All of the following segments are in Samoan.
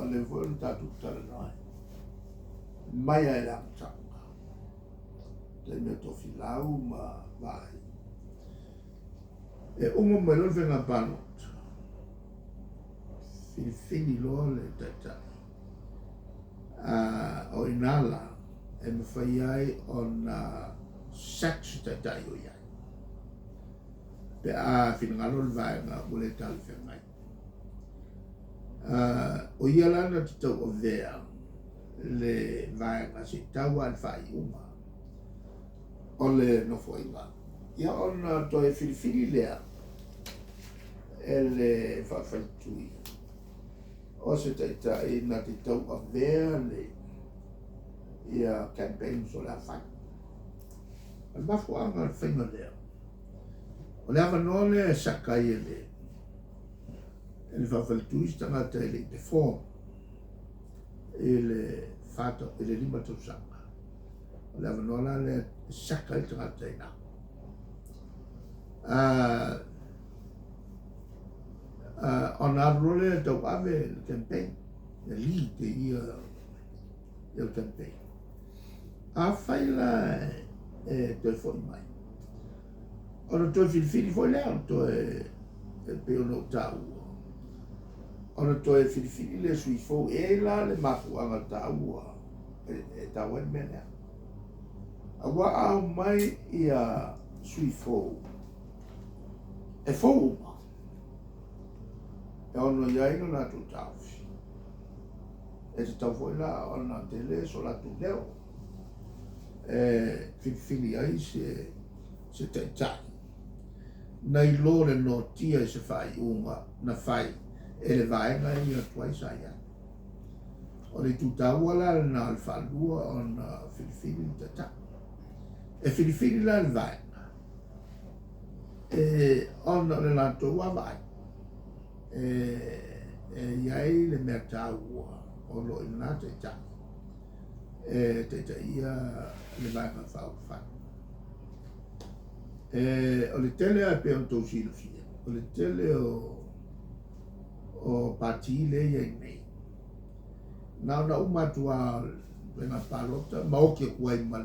O lea foi na tatou talanoa ai mai lava i le amataga, taimi o Tofilau ma Vaai. E uma mai loa le faiga palota, filifili loa le taitai. O i ina la e mafai ai ona sack se taitai o i ai pe a finagalo le vaega ua le talafeagai. O ia la na te tauavea le vaega se i tau lava i le faaiuga o le Nofoaiga. Ia ona toe filifili lea e le faafaletui o se taitai na te tauavea le ia campaigns o le a fai. O le mafuaaga o le faiga lea, o le avanoa lea e saka ai e le e le faafaletui se tagata e le i perform i le i le 5 tausaga. O le avanoa la lea e saka ai le tagata i ina. Ona alu loa lea e tauave le campaign, e lead e ia le campaign. Afai la e toe foi mai, ona toe filifili foi lea, ona toe, e pei ona ou taua, ona toe filifili lea sui fou. E i ai la le mafuaaga taua e taua ai le mea lea. Aua a omai ia sui fou, e fou uma, e ono i ai lo latou taofi. E tatau foi la ona tele so latou leo e filifili ai se taitai nai lo le noatia i se faaiuga na fai e le vaega ia tuai sa i ai. O le itu taua la lena o le faalua ona filifili le taitai. E filifili la le vaega e ona o le latou lava vaai e i ai le mea taua o lo o i lena taitai e taitaia le Vaega Faaupufai. O le tele lava e pei ona outou silafia, o le tele o Pati lea e i ai nei, na ona uma atu lava o le faiga palota ma oti atu ai ma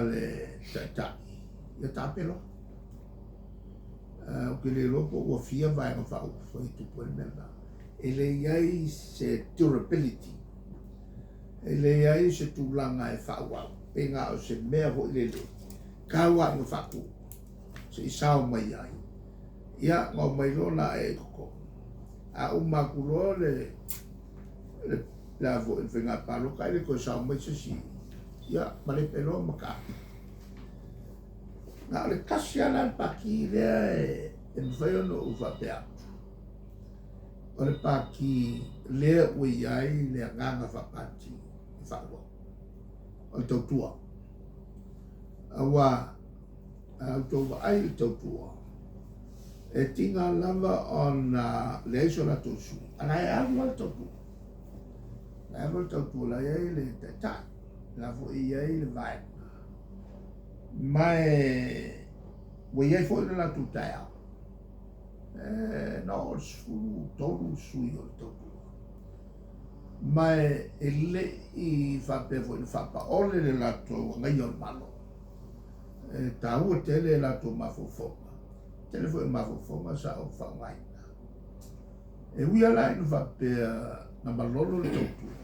le taitai, ia taape loa. Ou te le iloa po ua fia Vaega Faaupufai e tupu ai le mea lena. E leai se durability, e leai se tulaga e faaauau, pei na o se mea foi lele, tau lava ina faatu, se i sao mai ai, ia ona omai loa lea i totonu. A uma atu loa le le faiga palota e le toe sao mai se isi, ia malepe loa ma taape. Na o le tasi lava la le pati lea e mafai ona ou faapea atu, o le pati lea ua i ai le agaga faapati e faaauau, o le Tautua. Aua a outou vaai i le Tautua, e tiga lava ona leai so latou sui, a la e alu lava le Tautua. La e alu le Tautua, la e i ai le taitai, la foi e i ai le vaega. Ma ua i ai foi le latou taeao, na oo i le 13 sui o le Tautua. Ma e le i faapea foi ina faapaole le latou agaia o le Malo. E taua tele latou mafaufauga, tele foi o mafaufauga sa ou faaaogaina. E ui lava la ina faapea na malolo le Tautua,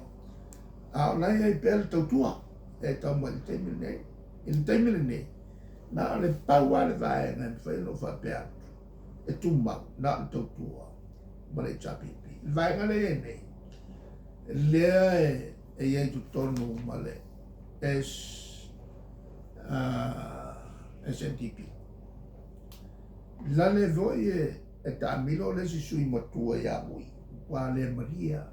a o la e i ai pea le Tautua e tau mai i le taimi lenei. I le taimi lenei, na o le pau lava le vaega e mafai ona ou faapea atu e tumau, na o le Tautua ma le HRPP. Le vaega lea e i ai nei, lea e i ai i totonu ma le SNDP. La le foi e taamilo le isi sui matua ia Vui, ua le malie lava.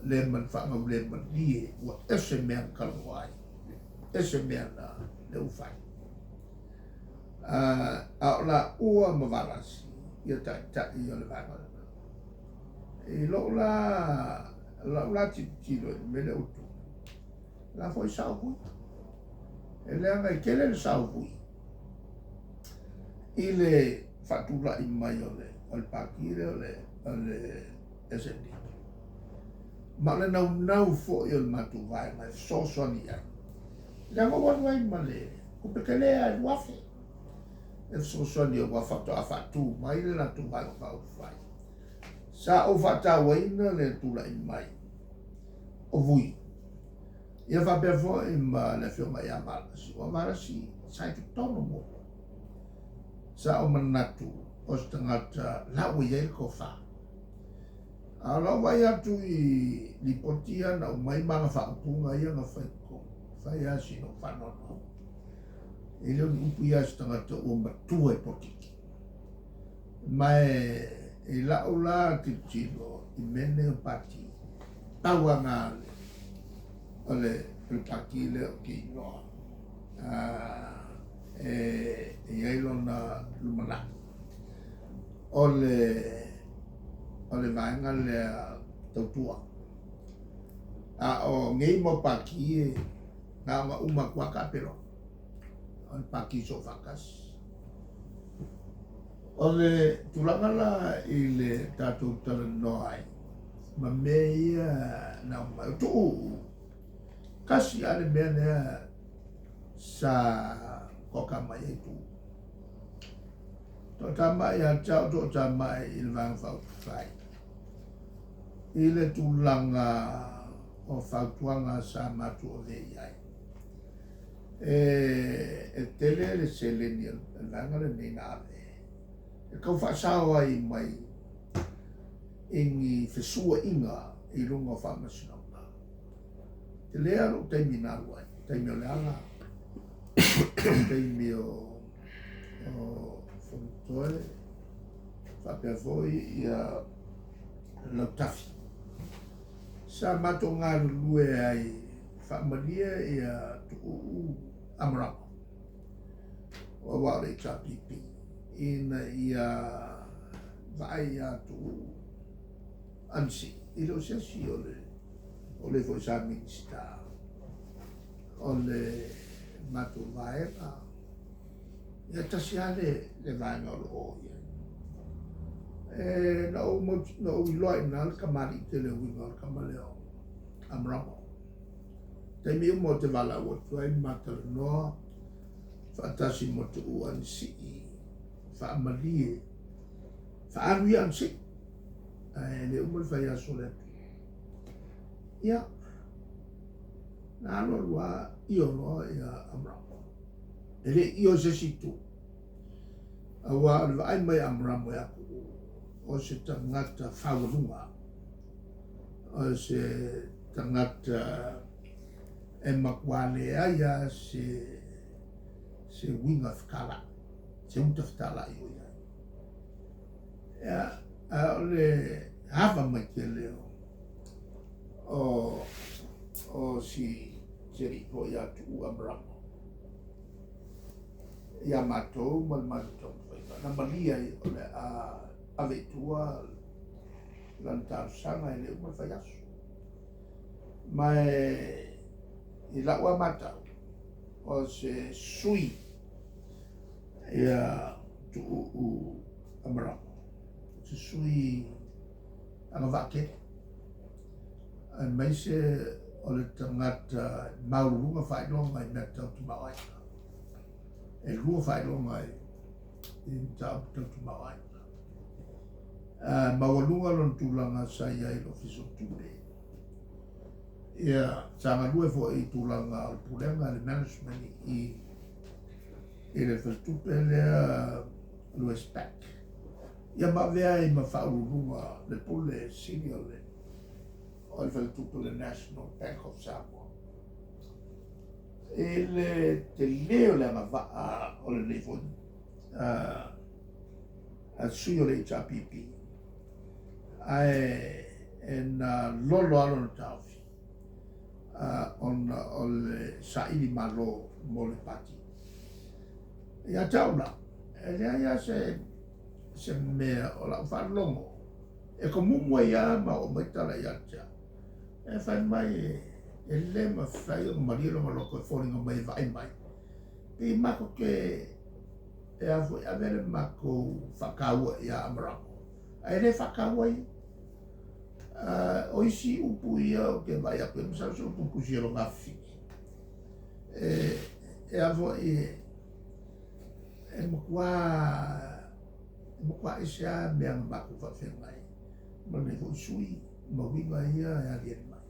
Le faagau le malie, ua ese mea na talanoa ai, ese mea na le ua fai. A o laua ma Valasi ia taitai o le vaega lena. I lou la, lau la tilotilo i le mea lea ua tupu, la foi sao Vui. E leaga e tele le sao Vui i le faatulai mai o le pati lea o le SNDP. Ma o le naunau foi o le matou vaega e fesoasoani i ai. Leaga ua alu ai ma le tupe tele lava e 2000 e fesoasoani aua faatoa faatu mai le latou Vaega Faaupufai. Sa ou faatauaina le tulai mai o Vui, ia faapea foi ma le afioga ia Valasi. Aua o Valasi sa i totonu muamua. Sa ou manatu o se tagata la ua i ai le tofa. A o lau vaai atu i lipoti ia na aumai ma ana faaupuga ia na fai i totonu, e fai lava sina ou faanoanoa. E le o ni upu ia a se tagata ua matua i polokiki. Ma i lau la tilotilo i mea nei o pati, pau lava lena o le pati lea ou te iloa e i ai lona lumanai. O le o le vaega lea tautua. A o nei mau pati e na ona uma atu lava taape loa, o le pati soofaatasi. O le tulaga la i le tatou talanoa ai ma mea ia na aumai, o Tuuu, tasi lava le mea lea sa toatamai mai ai Tuuu. Toatamai ia te au, toatamai i le Vaega Faaupufai i le tulaga o fautuaga sa matou avea i ai. E tele le seleni a le vaega lenei na ave e tau faasao ai mai i ni fesuaiga i luga o faamasinoga. Tele lava lou taimi na alu ai, taimi o Leala, taimi o Fonotoe, faapea foi ia Lautafi. Sa matou galulue ai faamalie ia Tuuu Amarama, aua o le HRPP, ina ia vaai ia Tuuu Anasii, e le o se isi o le o le foi sa Minisita o le matou vaega. Ia tasi lava le vaega o lo o i ai. E, na ou, na ou iloa i ina le kamali'i tele uiga o le tama lea o Amarama. Taimi uma ou te valaau atu ai ma talanoa faatasi ma Tuuu Anasii, faamalie, faaalu ia Anasii. Ae le uma le fai aso o le Atua. Ia, na alu alu lava io loa ia Amaramo. E le i io i se isi itu. Aua o le vaai mai a Amaramo ia Tuuu, o se tagata faualuga, o se tagata e matua leai lava se, se uiga fetalai, se uta fetalai o i ai. Ia, a o le ava mai tele o, o si si alii foi ia Tuuu Amaramo ia matou ma le matou taumafaiga, na malie ai o le a ave i tua lana talosaga e le uma le fai aso. Ma e i lau lava matau, o se sui ia Tuuu Amaramo, o se sui agavaa tele, aemaise o le tagata maualuluga faailoga i mea tau tamaoaiga. E lua faailoga i mataupu tau tamaoaiga. Maualuga lona tulaga sa i ai i le Ofisa o Tupe. Ia, sa galue foi i tulaga o le pulega, le management i i le faletupe lea o le Westpac. Ia ma avea ai ma faauluuluga le Pule Sili o le o le faletupe o le National Bank of Samoa. I le tele o le agavaa o lenei foi a sui o le HRPP, ae e na lolo lava lona taofi ona o le saili malo mo le pati. Ia te au la, e leai lava se, se mea o lau faalogo e tomumu ai lava ma oo mai tala ia te au. E fai mai e le mafai ona malie lona loto e foliga mai e vaai mai. Pei matou te e a foi ave le matou faataua ia Amaramo, ae le faataua ia. O isi upu ia ou te vaai atu ai, masalo se upu na tusi e lona afafine. E a foi, e matua, e matua ese lava mea na matou faafeagai ma lenei foi sui ma uiga ia e aliali mai.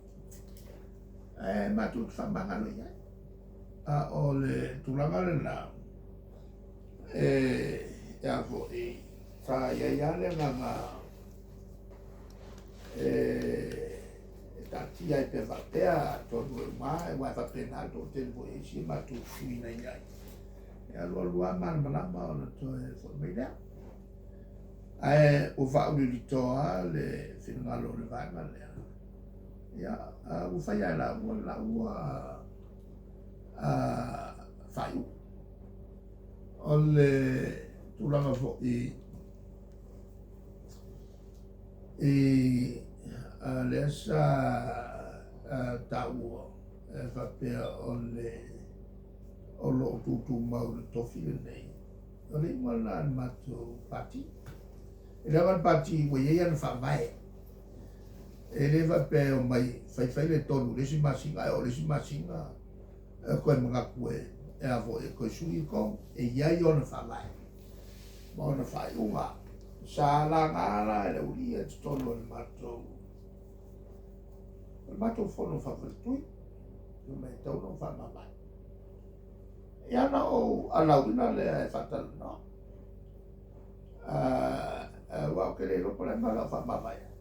Ae matou te faamagalo i ai. A o le tulaga lena, e a foi, sa i ai lava le agaga e taatia ai pea faapea, atonu e uma lava, aua e faapena le toatele foi o isi a matou sui na i ai, e alu alu lava malamalama ona toe foi mai lea. Ae ua faauliulito lava le finagalo o le vaega lea, ia, ua fai lava e laua le laua faaiuga. O le tulaga foi i lea sa taua e faapea o le o lo o tutumau i le tofi lenei, o le iuga lena a le matou Pati. E leaga o le Pati ua i ai ana faavae, e le faapea e omai faifai le 3 i le isi masina ae oo i le isi masina e toe manatu e a foi e toe sui le tonu. E i ai ona faavae ma ona faaiuga. Sa laga la e le aualii ia i totonu o le matou o le matou fono faafaletui, fai mai e tatau ona faamavae. Ia ona ou alauina lea e faatalanoa, aua ou te le iloa po o le a le mea o le a ou faamavae ai.